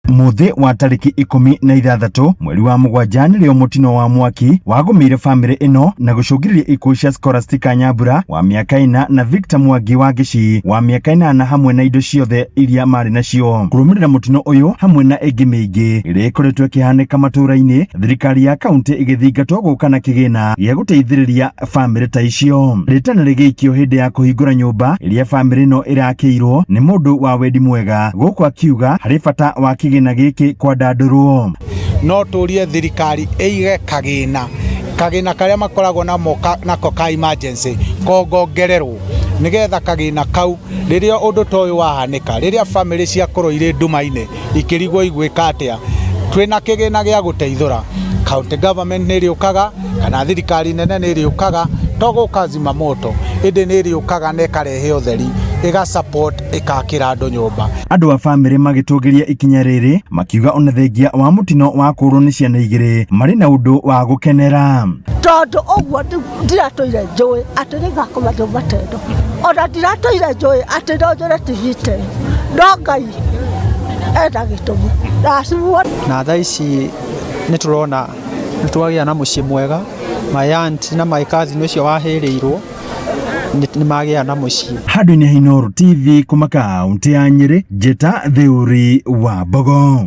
Mũthĩ wa tarĩki 16 mweri wa 7 nĩrĩo mũtino wa mwaki wagũmĩire bamĩrĩ ĩno na gũcũngĩrĩria ikuũ cia Scholastica Nyambura wa mĩaka 4 na Victor Mwangi wa Gĩcii wa mĩaka 8 hamwe na indo ciothe iria marĩ nacio. Kũrũmĩrĩra mũtino ũyũ hamwe na ĩngĩ mĩingĩ ĩrĩa ĩkoretwo ĩkĩhanĩka matũũra-inĩ, thirikari ya kaunti ĩgĩthingatwo gũka na kĩgĩna gĩa gũteithĩrĩria bamĩrĩ ta icio. Rĩtana rĩgĩikio hĩndĩ ya kũhingũra nyũmba ĩrĩa bamĩrĩ ĩno ĩrakĩirwo nĩ mũndũ wa wendi mwega, gũkũ akiuga harĩ bata wa kĩgĩna gĩkĩ kwandandũrwo. No tũrie thirikari ĩige kagĩna, kagĩna karĩa makoragwo namo nako ka emergency kongongererwo nĩgetha kagĩna kau rĩrĩa ũndũ ta ũyũ wahanĩka, rĩrĩa bamĩrĩ ciakorwo irĩ nduma-inĩ ikĩrigwo igwĩka atĩa, twĩna kĩgĩna gĩa gũteithũra. County government nĩ ĩrĩũkaga kana thirikari nene nĩ ĩrĩũkaga to gũka zimamoto ĩndĩ nĩ ĩrĩũkaga na ĩkarehe ũtheri, ĩga support ĩkakĩra andũ nyũmba. Andũ a bamĩrĩ magĩtũgĩria ikinya rĩrĩ makiuga ona thengia wa mũtino wa kũrwo nĩ ciana igĩrĩ marĩ na ũndũ wa gũkenera. Tondũ ũguo ndiratũire njũĩ atĩ nĩngakoma nyũmba ta ĩno, ona ndiratũire njũĩ atĩ no njũre TV ta ĩyo, no Ngai ena gĩtũmi ndacimuona. Na thaa ici nĩ tũrona nĩ twagĩa na mũciĩ mwega, my aunt na my cousin ũcio wahĩrĩirwo nĩ magĩa na mũciĩ. Handũ-inĩ ha Inooro TV kuma kaũntĩ ya Nyĩrĩ, Njĩta Theuri wa Mbogo.